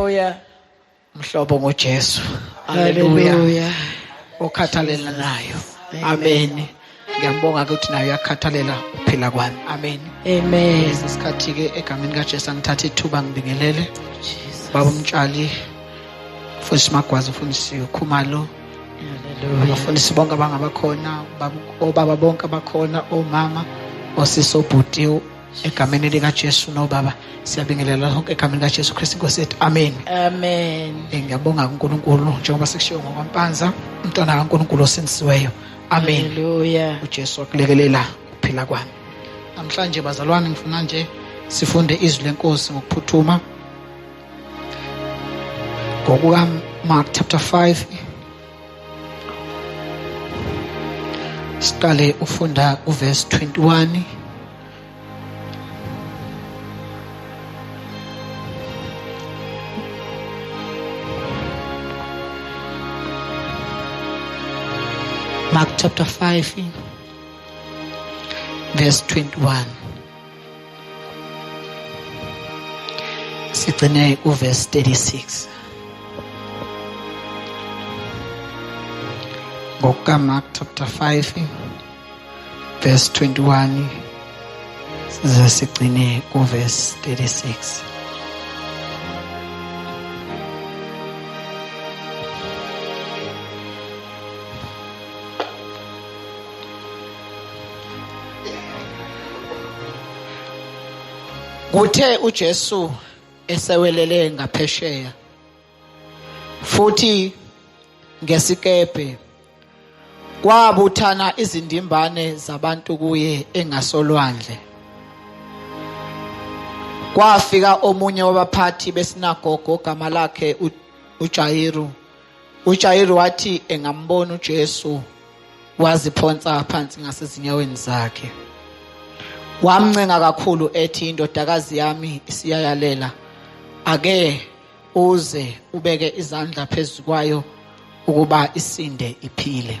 Hallelujah. Mhlobo ngoJesu. Hallelujah. Hallelujah. Okhathalela nayo. Amen. Amen. Ngiyambonga ukuthi nayo uyakhathalela ukuphila kwami. Amen. Amen. Lesi sikhathi ke egameni kaJesu angithatha ithuba ngibingelele. Jesus. Baba Mtshali, Mfundisi Magwaza, Mfundisi Khumalo, Hallelujah. abafundisi bonke abangabakhona, obaba bonke abakhona, omama, osisi, obhuti, egameni likaJesu nobaba, siyabingelela sonke egameni likaJesu Kristu Inkosi yethu. Amen. Amen. Ngiyabonga kuNkulunkulu njengoba sekushiwo ngokwaMpanza, umntwana kaNkulunkulu osindisiweyo. Amen. Hallelujah. uJesu wakulekelela ukuphila kwami. Namhlanje bazalwane ngifuna nje sifunde izwi lenkosi ngokuphuthuma. Ngokuka Mark chapter 5 siqale ufunda uverse 21. Mark chapter 5 verse 21 sigcine kuverse 36. Ngokuka Mark chapter 5 verse 21 size sigcine kuverse 36. Kuthe uJesu esewelele ngaphesheya futhi ngesikebhe kwabuthana izindimbane zabantu kuye engasolwandle. Kwafika omunye wabaphathi besinagogo ogama lakhe uJayiru. uJayiru wathi engambona uJesu waziphonsa phansi ngasezinyaweni zakhe. Wamncenga kakhulu ethi, indodakazi yami isiyayalela, ake uze ubeke izandla phezu kwayo ukuba isinde iphile.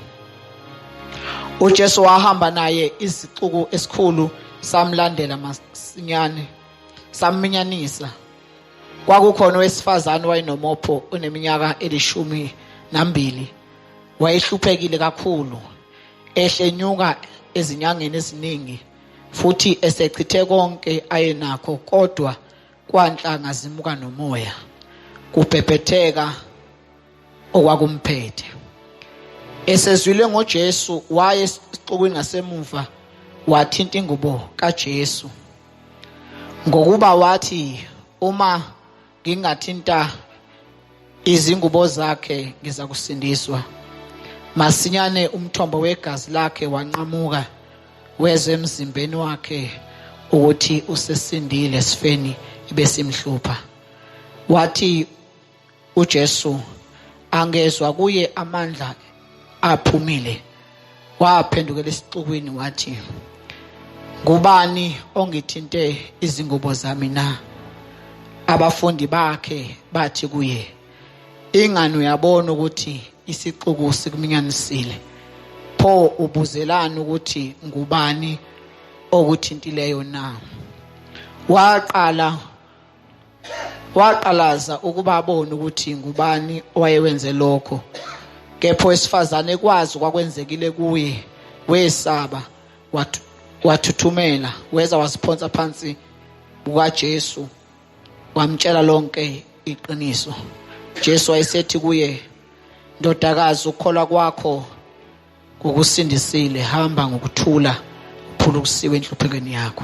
uJesu wahamba naye, izixuku esikhulu samlandela masinyane, samminyanisa. Kwakukhona owesifazane wayenomopho oneminyaka 12, wayehluphekile kakhulu, ehlenyuka ezinyangeni eziningi futhi esechithe konke ayenakho, kodwa kwanhlanga zimuka nomoya, kubhebhetheka okwakumphethe. Esezwile ngoJesu waye esixukwini ngasemuva, wathinta ingubo kaJesu, ngokuba wathi, uma ngingathinta izingubo zakhe ngizakusindiswa. Masinyane umthombo wegazi lakhe wanqamuka, wezwe emzimbeni wakhe ukuthi usesindile esifeni ebesimhlupha. Wathi uJesu angezwa kuye amandla aphumile, waphendukela esixukwini wathi, ngubani ongithinte izingubo zami na? Abafundi bakhe bathi kuye, ingani uyabona ukuthi isixuku sikuminyanisile, pho ubuzelani ukuthi ngubani okuthintileyo na? Waqalaza ukuba abone ukuthi ngubani owayewenze lokho. Kepha owesifazane kwazi kwakwenzekile kuye, wesaba, wathuthumela, weza wasiphonsa phansi kukaJesu, wamtshela lonke iqiniso. Jesu wayesethi kuye, ndodakazi, ukukholwa kwakho kukusindisile, hamba ngokuthula, uphulukisiwe enhluphekweni yakho.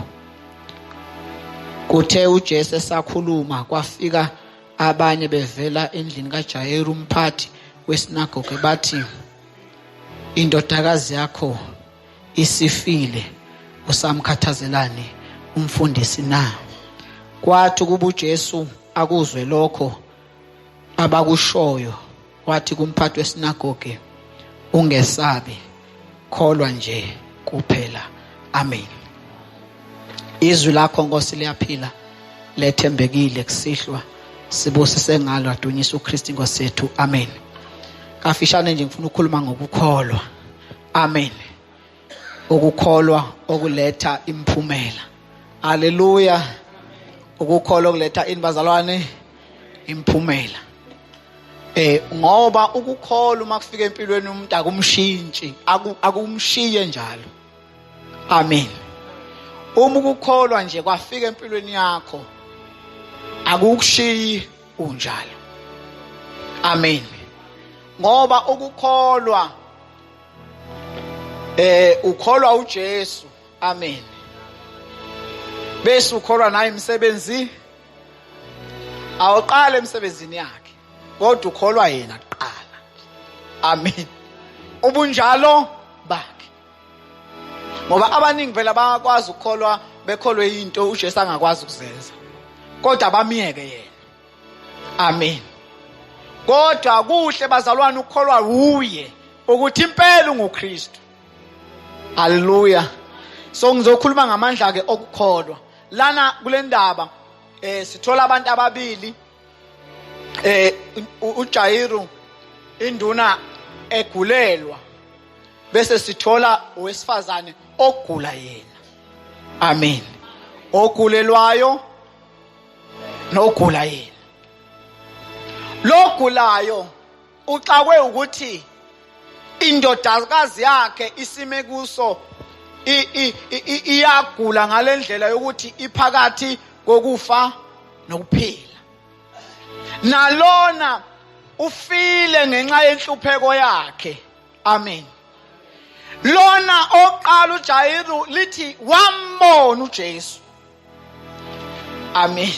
Kuthe uJesu esakhuluma, kwafika abanye bevela endlini kaJayiru umphathi wesinagoge, bathi, indodakazi yakho isifile, usamkhathazelani umfundisi na? Kwathi kuba uJesu akuzwe lokho abakushoyo, wathi kumphathi wesinagoge, ungesabi, kholwa nje kuphela. Amen. Izwi lakho Nkosi liyaphila, lethembekile kusihlwa, sibusise ngalo, adunyiswe uKristu Inkosi yethu. Amen. Kafishane nje ngifuna ukukhuluma ngokukholwa. Amen. Ukukholwa okuletha imphumela. Haleluya. Ukukholwa okuletha ini bazalwane? Imphumela. Ngoba ukukholwa uma kufika empilweni umuntu akumshintshi, akumshiye njalo. Amen. Uma ukukholwa nje kwafika empilweni yakho akukushiyi unjalo. Amen. Ngoba ukukholwa ukholwa uJesu. Amen. Bese ukholwa naye imisebenzi, awuqala emsebenzini yakhe kodwa ukholwa yena kuqala. Amen. Ubunjalo bakhe. Ngoba abaningi phela bayakwazi ukukholwa bekholwe into uJesu angakwazi ukuzenza, kodwa bamiyeke yena. Amen. Kodwa kuhle bazalwane ukukholwa uye ukuthi impela unguKristu. Haleluya. So ngizokhuluma ngamandla ke okukholwa. Lana kule ndaba sithola abantu ababili, uJayiru induna egulelwa, bese sithola owesifazane ogula yena. Amen. Ogulelwayo nogula yena. Logulayo uxakwe ukuthi indodakazi yakhe isime kuso iyagula ngalendlela yokuthi iphakathi kokufa nokuphila. Nalona ufile ngenxa yenhlupheko yakhe. Amen. Lona oqala uJayiru lithi wambona uJesu. Amen.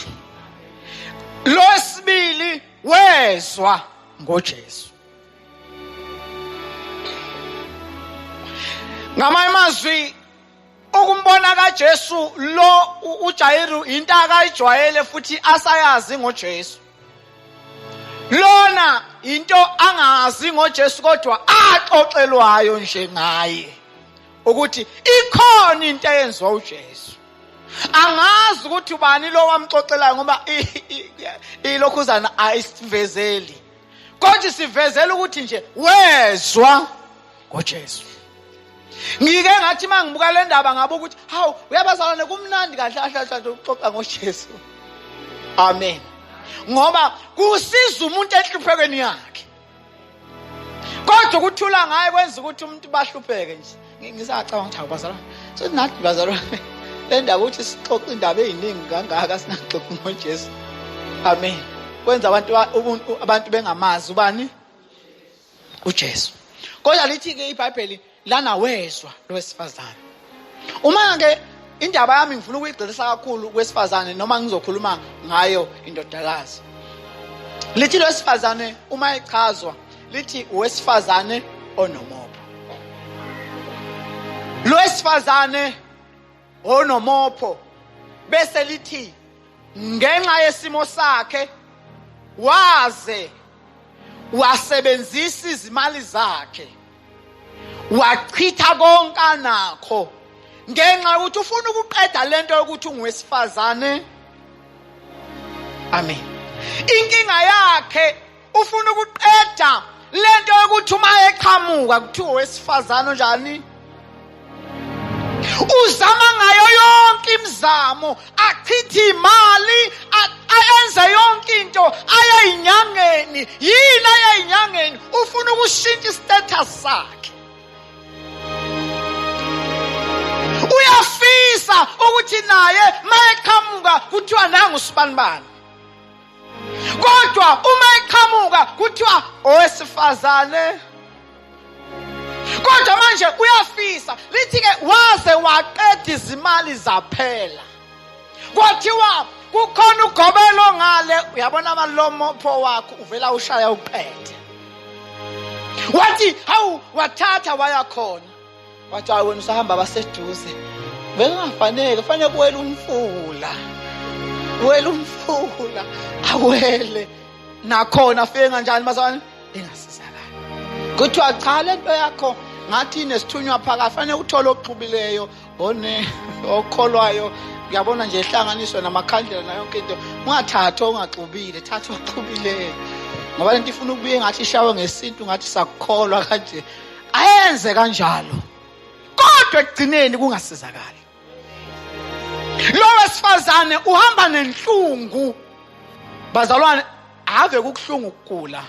Losibili wezwa ngoJesu. Ngamanye amazwi ukumbona kaJesu lo uJayiru into akayijwayele futhi asayazi ngoJesu. Lona into angazi ngoJesu kodwa axoxelwayo nje ngaye ukuthi ikhona into eyenziwa uJesu. Angazi ukuthi ubani lo wamxoxelayo ngoba ilokhuzana ayisivezeli, kodwa sivezela ukuthi nje wezwa ngoJesu. Ngike ngathi mangibuka le ndaba ngabuka ukuthi hawu uyabazalwane kumnandi kahle kahle ukuxoxa ngoJesu. Amen. Ngoba kusiza umuntu enhluphekweni yakhe, kodwa ukuthula ngaye kwenza ukuthi umuntu bahlupheke nje. Ngisacabanga ukuthi hawu bazalwane, so nathi bazalwane le ndaba ukuthi sixoxe indaba eziningi kangaka singaxoxi ngoJesu. Amen. Kwenza abantu bengamazi ubani uJesu. Kodwa lithi ke iBhayibheli lana wezwa lowesifazane. Uma ke indaba yami ngifuna ukuyigxilisa kakhulu kwesifazane noma ngizokhuluma ngayo indodakazi. Lithi lowesifazane uma echazwa lithi owesifazane onomopho. Lowesifazane onomopho bese lithi ngenxa yesimo sakhe waze wasebenzisa izimali zakhe wachitha konke anakho ngenxa yokuthi ufuna ukuqeda lento yokuthi ungowesifazane. Amen. Inkinga yakhe ufuna ukuqeda lento yokuthi uma eqhamuka kuthiwa owesifazane onjani. Uzama ngayo yonke imizamo, achithe imali, ayenze yonke into, aye ezinyangeni. Yini aye ezinyangeni? Ufuna ukushintsha istatus sakhe. Uyafisa ukuthi naye mayeqhamuka kuthiwa nangu sibanibani, kodwa uma eqhamuka kuthiwa owesifazane. Kodwa manje uyafisa, lithi ke waze waqeda izimali zaphela, kwathiwa kukhona ugobelo ngale, uyabona amalomopho wakho uvela ushaya uqede. Wathi hawu, wathatha waya khona, wathi hayi wena usahamba baseduze, bekungafanele kufanele kuwele umfula, kuwele umfula, awele nakhona afike kanjani bazalwane ingasizakala. Kuthiwa cha lento yakho ngathi inesithunywa phakathi, fanele uthole oxubileyo one okholwayo. Ngiyabona nje ihlanganiswe namakhandlela nayo yonke into. Ungathathi ongaxubile, thatha oxubileyo, ngoba lento ifuna ukubuye ngathi ishawe ngesintu, ngathi sakukholwa kanje. Ayenze kanjalo, kodwa ekugcineni kungasizakali. Lo wesifazane uhamba nenhlungu bazalwane. Ave kukuhlungu ukugula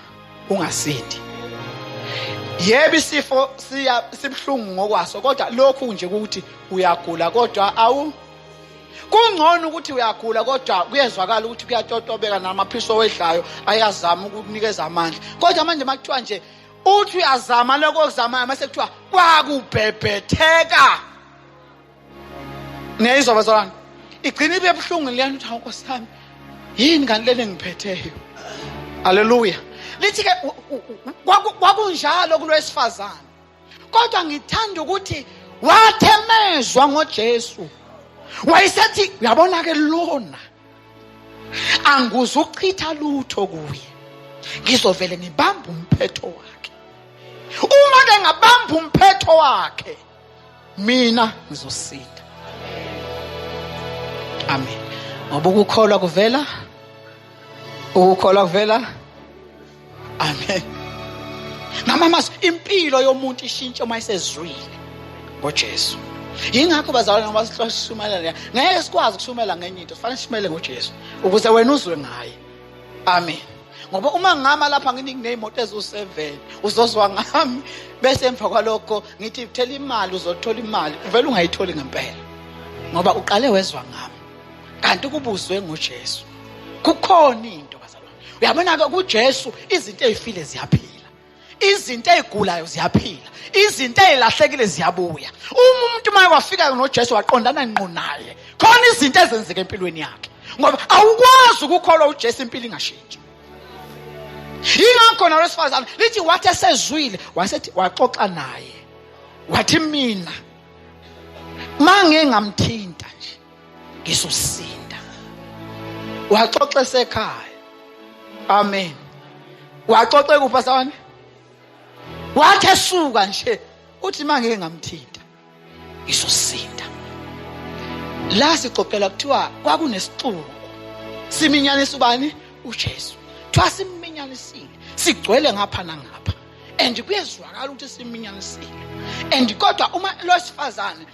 ungasindi. Yebo, isifo sibhlungu ngokwaso, kodwa lokhu nje ukuthi uyagula kodwa awu kungcono ukuthi uyagula kodwa kuyezwakala ukuthi kuyatotobeka namaphiso wedlayo ayazama ukukunikeza amandla. Kodwa manje makuthiwa nje uthi uyazama lokho okuzamayo, mase kuthiwa kwakubhebhetheka. Niyayizwa bazalwane? Igcina ibe buhlungu leyana, uthi hawu Nkosi yami, yini kanti lena engiphetheyo? Haleluya. Lithi ke kwakunjalo kulowesifazane, kodwa ngithanda ukuthi wathemezwa ngoJesu, wayesethi uyabona ke lona anguzuchitha lutho kuye, ngizovele ngibambe umphetho wakhe. Uma ke ngabamba umphetho wakhe, mina ngizosinda. Amen. Ngoba ukukholwa kuvela, ukukholwa kuvela. Amen. Ngamamazwi, impilo yomuntu ishintshe uma isezwile ngoJesu. Yingakho bazalwane, ngoba sihloshumela, ngeke sikwazi ukushumela ngenye into, sifanele sishumele ngoJesu ukuze wena uzwe ngaye. Amen. Ngoba uma ngihamba lapha nginingi ney'moto eziwu-7, uzozwa ngami, bese emva kwalokho ngithi thela imali, uzothola imali, uvele ungayitholi ngempela, ngoba uqale wezwa ngami. Kanti kubuzwe ngoJesu kukhona into bazalwane. Uyabona-ke kuJesu izinto ey'file ziyaphila, izinto ey'gulayo ziyaphila, izinto ey'lahlekile ziyabuya. Uma umuntu uma wafika noJesu waqondana ngqo naye, khona izinto ezenzeka empilweni yakhe, ngoba awukwazi ukukholwa uJesu impilo ingashintshi. Yingakho nalwesifazane lithi wathi esezwile, wasethi waxoxa naye, wathi mina mange ngamthinta nje ngizosinda. Waxoxa esekhaya. Amen. Waxoxe kuphi asabani? Wathi esuka nje uthi mange ngamthinta ngizosinda. La sixoxela kuthiwa kwakunesixuku siminyanisa ubani? uJesu. Kuthiwa siminyanisile, sigcwele ngapha nangapha, and kuyezwakala ukuthi siminyanisile. And kodwa uma losifazane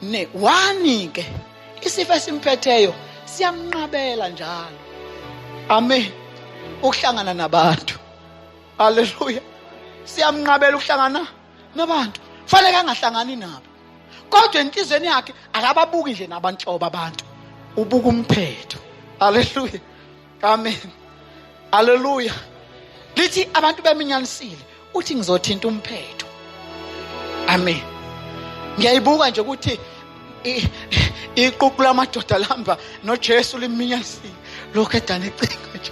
ne wani ke isifo esimphetheyo siyamnqabela njalo. Amen. Ukuhlangana nabantu. Haleluya. Siyamnqabela ukuhlangana nabantu, fanele angahlangani nabo, kodwa enhlizweni yakhe akababuki nje nabanhlobo abantu, ubuka umphetho. Haleluya. Amen. Haleluya. Lithi abantu beminyanisile, uthi ngizothinta umphetho. Amen. Ngiyayibuka nje ukuthi iququ lamadoda lamba noJesu liminyanisile, lokho edana ecinga nje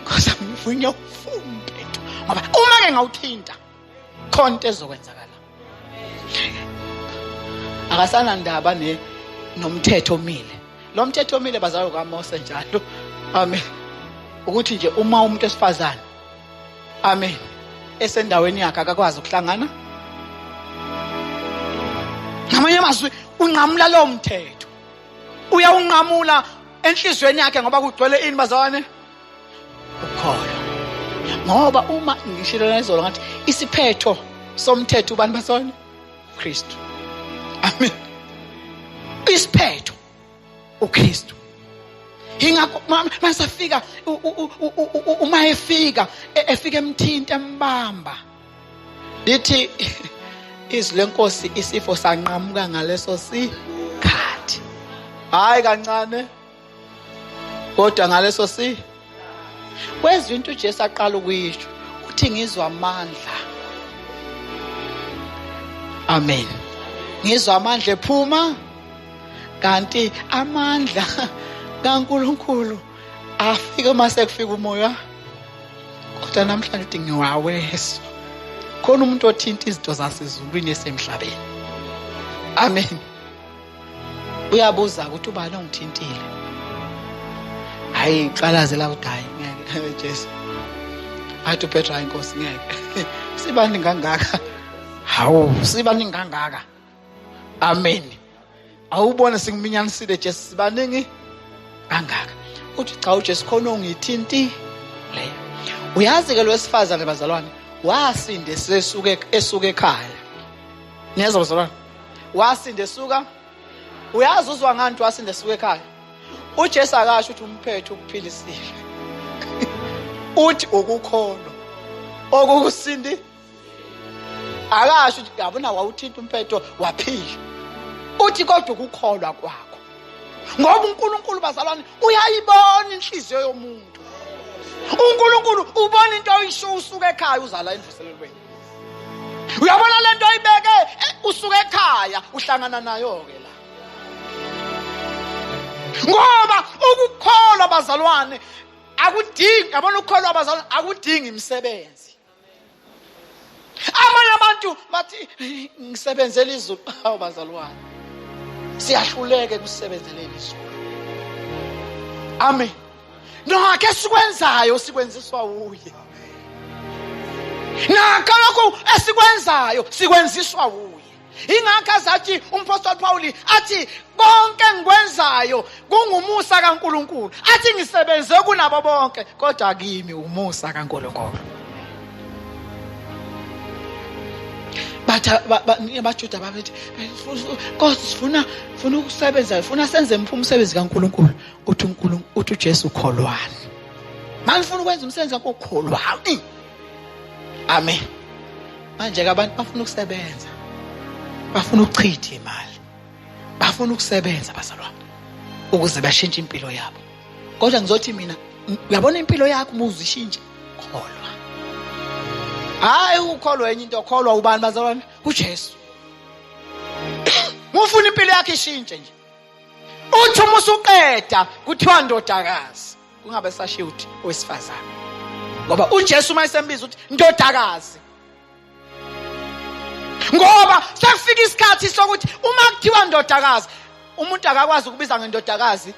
Nkosi ngifuna ukufuna umphetho, ngoba uma ke ngawuthinta khona into ezokwenzakala. Akasanandaba ne nomthetho omile. Lo mthetho omile bazalwa kaMose njalo. Amen. Ukuthi nje uma umuntu esifazane, amen, esendaweni yakhe akakwazi ukuhlangana. Ngamanye amazwi unqamula lo mthetho, uyawunqamula enhlizweni yakhe, ngoba kugcwele ini bazalwane? Ukukholwa. Ngoba uma ngishilo nezolo ngathi isiphetho somthetho ubani bazalwane? uKristu. Amen. Isiphetho uKristu. Ingakho masafika uma efika efika emthinta embamba, lithi izwi lenkosi isifo sanqamuka ngaleso sikhathi. Hayi kancane, kodwa ngaleso si wezwa into uJesu aqala ukuyisho, uthi ngizwa amandla. Amen. Ngizwa amandla ephuma, kanti amandla kaNkuluNkulu afike mase kufika umoya. Kodwa namhlanje uthi ngiwaweswa, khona umuntu othinta izinto zasezulwini esemhlabeni. Amen. Uyabuza ukuthi ubani ongithintile. Hayi qalaze la ukuthi hayi ngeke Jesu. Athi uPetro hayi Nkosi ngeke. Sibaningi kangaka. Hawu sibaningi kangaka. Amen. Awubone sikuminyanisile Jesu, sibaningi kangaka. Uthi cha uJesu khona ongithinti leyo. Uyazi ke lwesifazane bazalwane wasinde esuke esuke ekhaya. Niyezwa bazalwane? Wasinde esuka. Uyazi uzwa ngani wasinde esuka ekhaya? uJesu akasho ukuthi umphetho ukuphilisile. Uthi ukukholwa okukusindi akasho ukuthi yabona wawuthinta umphetho waphila. Uthi kodwa ukukholwa kwakho, ngoba uNkulunkulu bazalwane uyayibona inhliziyo yomuntu. uNkulunkulu ubona into oyisho usuka ekhaya uzala emvuselelweni. Uyabona lento oyibeke usuka ekhaya uhlangana nayo ke la. Ngoba ukukholwa bazalwane akudingi, yabona ukukholwa bazalwane akudingi imisebenzi. Abanye abantu bathi ngisebenzela izulu. Hawu bazalwane, siyahluleka ekusebenzeleni izulu. Amen. Nokho esikwenzayo sikwenziswa uye. Nakho lokhu esikwenzayo sikwenziswa uye. Ingakho azathi umpostoli Paul athi konke engikwenzayo kungumusa kaNkuluNkulu. Athi ngisebenze kunabo bonke kodwa kimi umusa kaNkuluNkulu. Bathi abaJuda babethi Nkosi sifuna ukusebenza, sifuna senze umsebenzi kaNkuluNkulu. Uthi uNkulunkulu, uthi uJesu kholwani. Manifuna ukwenza umsebenzi kaNkulunkulu kholwani. Amen. Manje ke abantu bafuna ukusebenza, bafuna ukuchitha imali, bafuna ukusebenza bazalwane ukuze bashintshe impilo yabo. Kodwa ngizothi mina, uyabona impilo yakho uma uzishintshe, kholwa. Hayi ukukholwa enye into, kholwa ubani bazalwane? UJesu. Ufuna impilo yakho ishintshe nje. Uthi uma usuqeda kuthiwa ndodakazi, kungabe sashiya uthi owesifazane, ngoba uJesu uma esembiza uthi ndodakazi, ngoba sekufika isikhathi sokuthi uma kuthiwa ndodakazi, umuntu akakwazi ukubiza ngendodakazi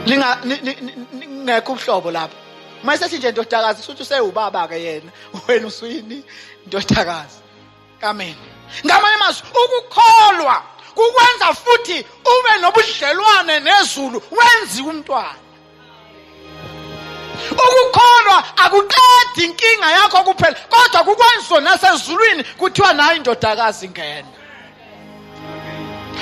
lingekho ubuhlobo lapho. Uma esethi nje ndodakazi, suthi usewubaba ke yena, wena usuyini ndodakazi. Amen. Ngamanye amazwi, ukukholwa kukwenza futhi ube nobudlelwane nezulu, wenziwe umntwana. Ukukholwa akuqedi inkinga yakho kuphela, kodwa kukwenza nasezulwini kuthiwa nayo indodakazi ingena.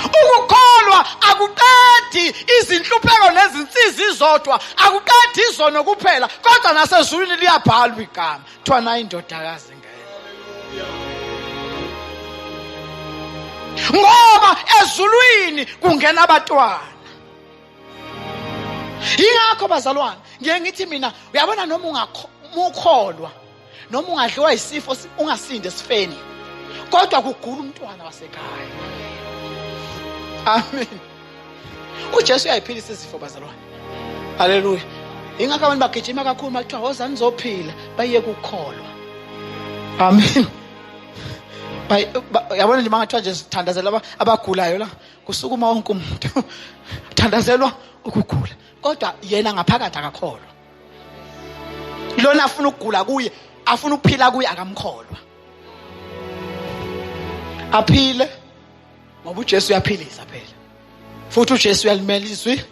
Ukukholwa akuqedi izinhlupheko nezinsizi zodwa, akuqedi izono kuphela, kodwa nasezulwini liyabhalwa igama, kuthiwa nayo indodakazi ingena. Ngoba ezulwini kungena abatwana. Ingakho bazalwane ngiye ngithi mina, uyabona noma ungakholwa noma ungadliwa isifo ungasindi esifeni, kodwa kugula umntwana wasekhaya. Amen. uJesu uyayiphilisa izifo bazalwane. Haleluya. Ingakho abantu bagijima kakhulu makuthiwa wozani nizophila, baye kukholwa. Amen. Yabona nje mangathiwa nje sithandazela abagulayo la, kusukuma wonke umuntu thandazelwa ukugula, kodwa yena ngaphakathi akakholwa. Lona afuna ukugula kuye, afuna ukuphila kuye, akamkholwa. Aphile ngoba uJesu uyaphilisa phela, futhi uJesu uyalimela izwi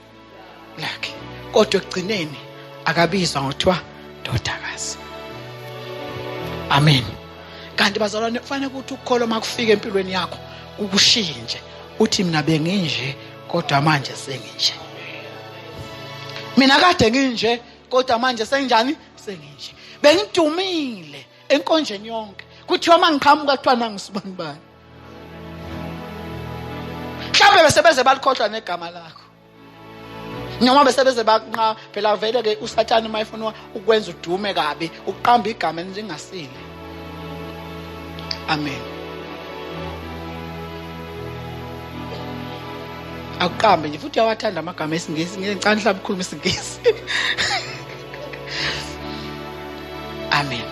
lakhe, kodwa ekugcineni akabizwa ngokuthiwa ndodakazi. Amen. Kanti bazalwane, kufanele ukuthi ukukholwa makufika empilweni yakho kukushintshe, uthi mina benginje kodwa manje senginje, mina kade nginje kodwa manje senginjani, senginje. Bengidumile enkonjeni yonke, kuthiwa mangiqhamuka kuthiwa nangisibani bani, mhlawumbe bese beze balikhohlwa negama lakho, noma bese beze bakunqa. Phela vele ke uSathane uma efuna ukwenza udume kabi, uqamba igama elingasile. Amen. Akuqambe nje, futhi uyawathanda amagama esiNgisi. Ngicela mhlawumbe ukhuluma isiNgisi. Amen.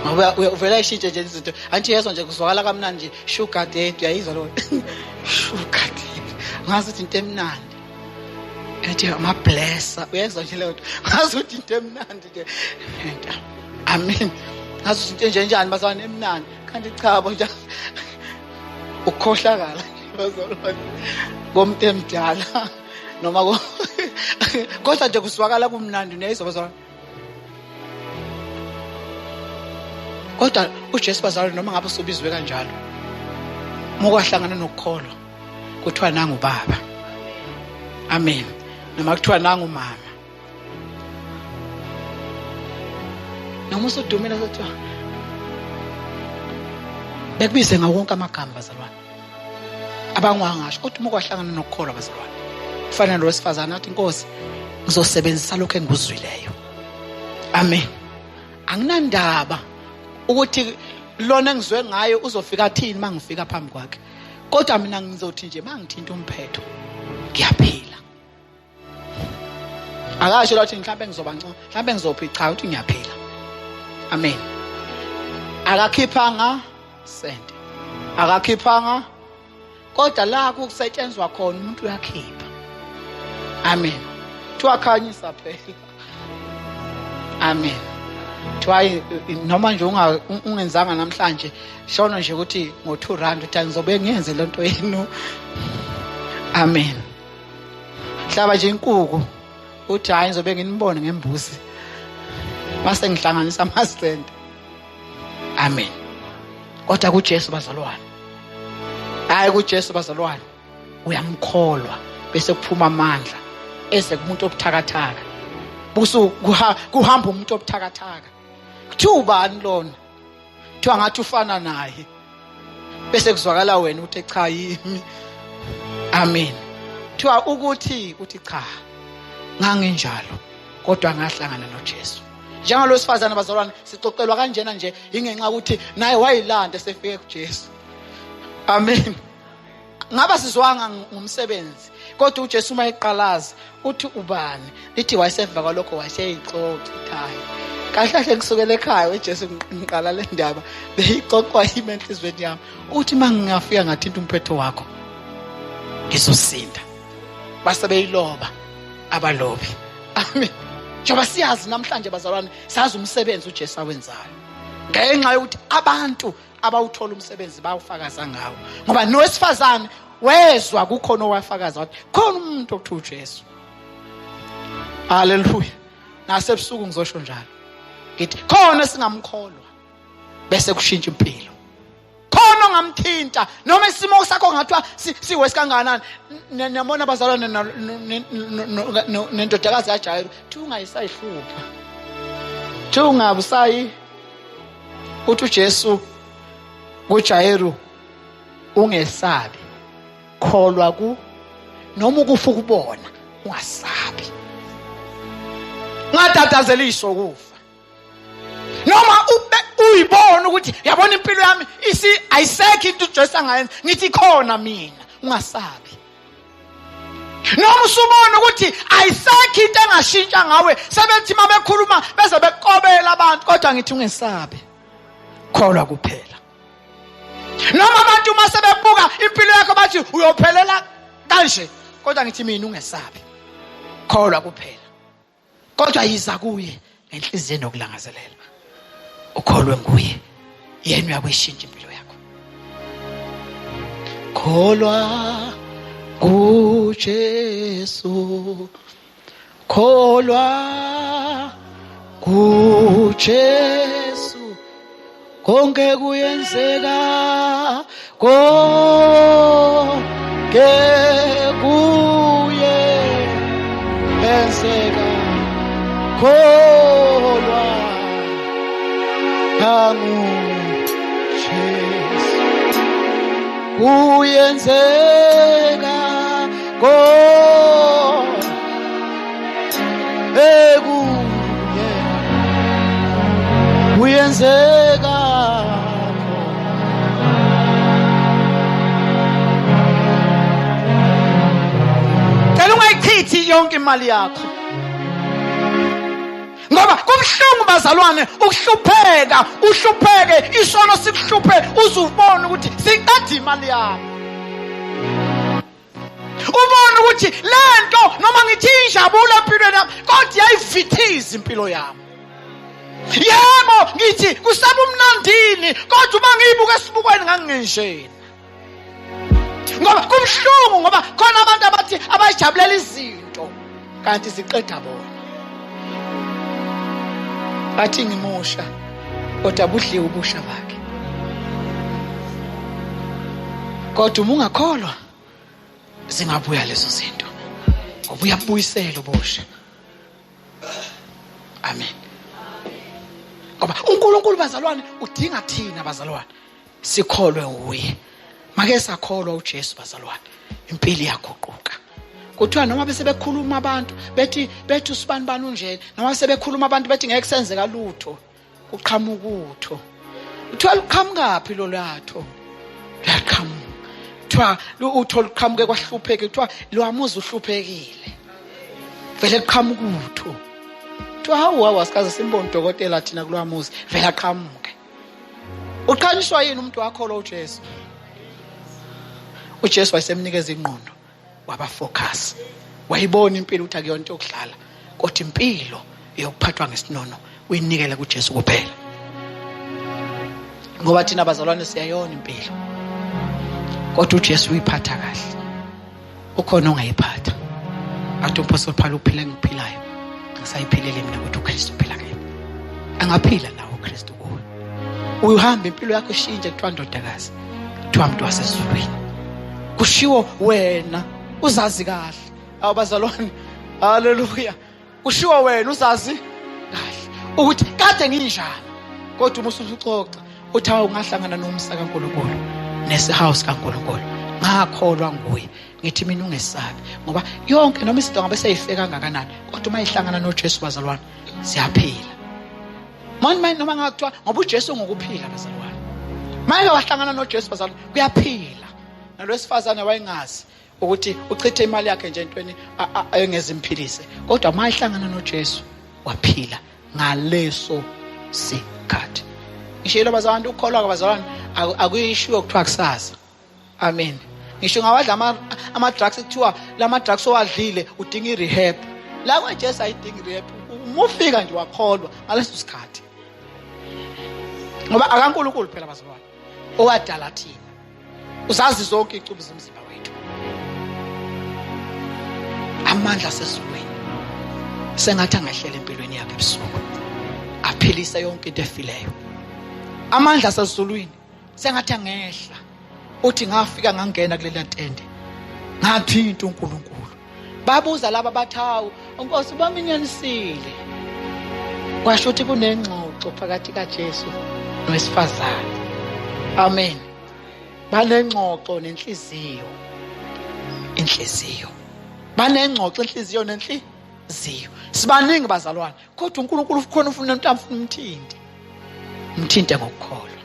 Ngoba uvela ishintshe nje izinto. Anti yezwa nje kuzwakala kamnandi nje, sugar daddy, uyayizwa lo. Sugar daddy. Ngazi ukuthi into emnandi. Ethi ama blesser, uyezwa nje leyo nto. Ngazi ukuthi into emnandi nje. Amen. Ngazi ukuthi into enje njani bazalwane emnandi. Kanti cha bo nje ukukhohlakala bazalwane komuntu emdala noma kodwa nje kuzwakala kumnandi, niyayizwa bazalwane. Kodwa uJesu bazalwane, noma ngabe usubizwe kanjalo, mukwahlangana nokukholwa kuthiwa nangu baba. Amen. Noma kuthiwa nangu mama. Noma usudumile sothiwa bekubize ngawo wonke amagama bazalwane. Abangangasho kodwa uma kwahlangana nokukholwa bazalwane. Kufanele lo wesifazane athi Nkosi ngizosebenzisa lokho engikuzwileyo. Amen. Anginandaba ukuthi lona engizwe ngayo uzofika athini mangifika phambi kwakhe. Kodwa mina ngizothi nje mangithinta umphetho ngiyaphila. Akasho lathi mhlawumbe ngizoba ngcono, mhlawumbe ngizophi cha uthi ngiyaphila. Amen. Akakhiphanga sente. Akakhiphanga kodwa la kusetshenzwa khona umuntu uyakhipha. Amen. Thiwakhanyisa phela. Amen. Thiwa noma nje ungenzanga namhlanje shono nje ukuthi ngo2 rand uthi ngizobe ngiyenze lento yenu. Amen. Hlaba nje inkuku uthi hayi ngizobe nginibone ngembuzi. Mase ngihlanganisa amasente. Amen. Kodwa kuJesu bazalwane. Hayi kuJesu bazalwane. Uyamkholwa bese kuphuma amandla eze kumuntu obuthakathaka. Busu kuhamba umuntu obuthakathaka. Kuthiwa ubani lona? Kuthiwa ngathi ufana naye. Bese kuzwakala wena uthi cha yimi. Amen. Kuthiwa ukuthi uthi cha nganginjalo kodwa ngahlangana noJesu. Njengalosifazana bazalwane sixoxelwa kanjena nje ingenxa ukuthi naye wayilanda esefike kuJesu. Amen. Ngaba sizwanga ngumsebenzi kodwa uJesu uma eqalaza uthi ubani lithi wayeseva kwalokho wayeseyixoxa hayi kahle kahle kusukela ekhaya uJesu ngiqala le ndaba beyixoxwa yimi enhlizweni yami uthi mangingafika ngathinta umphetho wakho ngizosinda. Base beyiloba abalobi. Amen. Njengoba siyazi namhlanje bazalwane sazi umsebenzi uJesu awenzayo ngenxa yokuthi abantu abawuthola umsebenzi bawufakaza ngawo, ngoba nowesifazane wezwa kukhona owafakaza wathi khona umuntu okuthiwa uJesu. Haleluya. Nasebusuku ngizosho njalo ngithi khona singamkholwa bese kushintsha impilo. Khona ongamthinta noma isimo sakho ngathiwa siwesi kangakanani. Niyabona bazalwane nendodakazi kaJairo thi ungayisayihlupha, thi ungabusayi uthi uJesu kuJairo ungesabi, kholwa ku noma ukufa ukubona ungasabi, ungatatazeliswa ukufa. Noma uyibona ukuthi yabona impilo yami ayisekho into uJesu angayenza, ngithi khona mina, ungasabi. Noma usubona ukuthi ayisekho into engashintsha ngawe, sebethi mabekhuluma beze bekobela abantu, kodwa ngithi ungesabi, kholwa kuphela. Noma abantu uma sebebuka impilo yakho bathi uyophelela kanje, kodwa ngithi mina ungesabi, kholwa kuphela. Kodwa yiza kuye ngenhliziyo nokulangazelela, ukholwe nguye, yena uyakuyishintsha impilo yakho. Kholwa kuJesu, kholwa kuJesu, konke kuyenzeka, konke kuye enzeka, kholwa nguJesu, kuyenzeka, konke kuye kuyenzeka. Cela ungayichithi yonke imali yakho, ngoba kubuhlungu bazalwane ukuhlupheka, uhlupheke isono sikuhluphe uzubona ukuthi siqeda imali yakho, ubone ukuthi lento noma ngithi injabulo empilweni yami kodwa iyayivithiza impilo yami. Yebo ngithi kusabumnandini, kodwa uma ngiyibuka esibukweni ngangingenjena, ngoba kubuhlungu, ngoba khona abantu abathi abayijabulela izinto kanti ziqeda bona. Bathi ngimusha kodwa budliwe ubusha bakhe. Kodwa uma ungakholwa zingabuya lezo zinto, ngoba uyabuyisela ubusha. Amen. Ngoba uNkulunkulu bazalwane udinga thina bazalwane sikholwe uye. Make sakholwa uJesu bazalwane, impilo iyaguquka. Kuthiwa noma bese bekhuluma abantu bethi usibani bani unjena, noma sebekhuluma abantu bethi ngeke kusenzeka lutho, kuqhamuka utho. Kuthiwa luqhamukaphi lo latho? Luyaqhamuka. Kuthiwa utho luqhamuke kwahlupheke, kuthiwa lwamuza uhluphekile. Vele kuqhamuka utho. Kuthiwa hawu hawu asikaze simbone udokotela thina kulwamuzi, vele aqhamuke. Uqhanyiswa yini umuntu wakho lo uJesu? uJesu wayesemnikeza ingqondo, waba focus. Wayibona impilo ukuthi akuyona into yokudlala, kodwa impilo yokuphathwa ngesinono uyinikele kuJesu kuphela. Ngoba thina bazalwane siyayona impilo, kodwa uJesu uyiphatha kahle. Ukhona ongayiphatha. Athi uMpostoli Paul, uphila engiphilayo ngisayiphilele mina, kodwa uKristu uphila kimi. Angaphila nawe uKristu kuwe. Uyuhamba impilo yakho ishintshe, kuthiwa ndodakazi, kuthiwa mntu wasezulwini. Kushiwo wena uzazi kahle. Awu bazalwane, haleluya. Kushiwo wena uzazi kahle ukuthi kade nginjani, kodwa uma usuxoxa uthi awu ngahlangana nomsa kaNkulunkulu nesihawu sikaNkulunkulu, ngakholwa nguye. Ngithi mina ungesabi, ngoba yonke noma izinto ngabe seyifike kangakanani, kodwa uma ihlangana noJesu bazalwane siyaphila. Manje noma ngakuthiwa ngoba uJesu ngokuphila bazalwane, manje wahlangana noJesu bazalwane kuyaphila. Nalwesifazane wayengazi ukuthi uchithe imali yakhe nje entweni engezimphilise, kodwa uma ehlangana noJesu waphila ngaleso sikhathi. Ngisho bazalwane, ukukholwa kwabazalwane akuyishiwo kuthiwa kusasa. Amen. Ngisho ngawadla ama-drugs, kuthiwa lama-drugs owadlile udinga i-rehab. La kwaJesu ayidingi i-rehab. Uma ufika nje wakholwa ngaleso sikhathi, ngoba akaNkulunkulu phela bazalwane owadala thina, uzazi zonke icubu zomzimba wethu. Amandla asezulwini sengathi angehlela empilweni yakhe ebusuku, aphilise yonke into efileyo. Amandla asezulwini sengathi angehla. Uthi ngafika ngangena kuleli tende, ngathinta uNkulunkulu. Babuza laba bathi hawu Nkosi baminyanisile. Kwasho ukuthi kunengxoxo phakathi kaJesu nowesifazane. Amen. Banengxoxo nenhliziyo, inhliziyo. Banengxoxo inhliziyo nenhliziyo. Sibaningi bazalwane, kodwa uNkulunkulu ukhona ufuna umuntu amfuna umthinte. Umthinte ngokukholwa.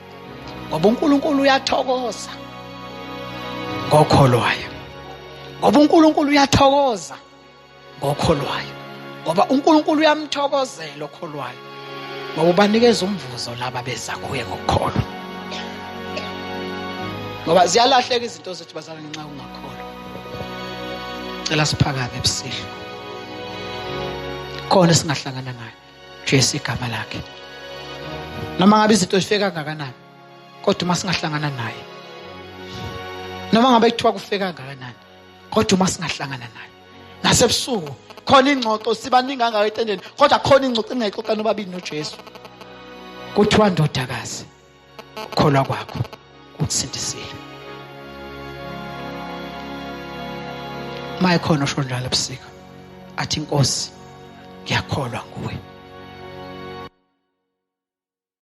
Ngoba uNkulunkulu uyathokoza ngokholwayo. Ngoba uNkulunkulu uyathokoza ngokholwayo. Ngoba uNkulunkulu uyamthokozela okholwayo. Ngoba ubanikeza umvuzo laba beza kuye ngokukholwa. Ngoba ziyalahleka izinto zethu bazalwane ngenxa yokungakholwa. Cela siphakame ebusuku. Khona singahlangana naye. Jesu igama lakhe. Noma ngabe izinto zifike kangakanani, kodwa uma singahlangana naye, noma ngabe kuthiwa kufike kangakanani, kodwa uma singahlangana naye nasebusuku, khona ingxoxo sibaningi kangaka etendeni, kodwa khona ingxoxo engayixoxa nobabili noJesu. Kuthiwa ndodakazi, ukukholwa kwakho kukusindisile. Maye khona osho njalo ebusika, athi Nkosi ngiyakholwa nguwe.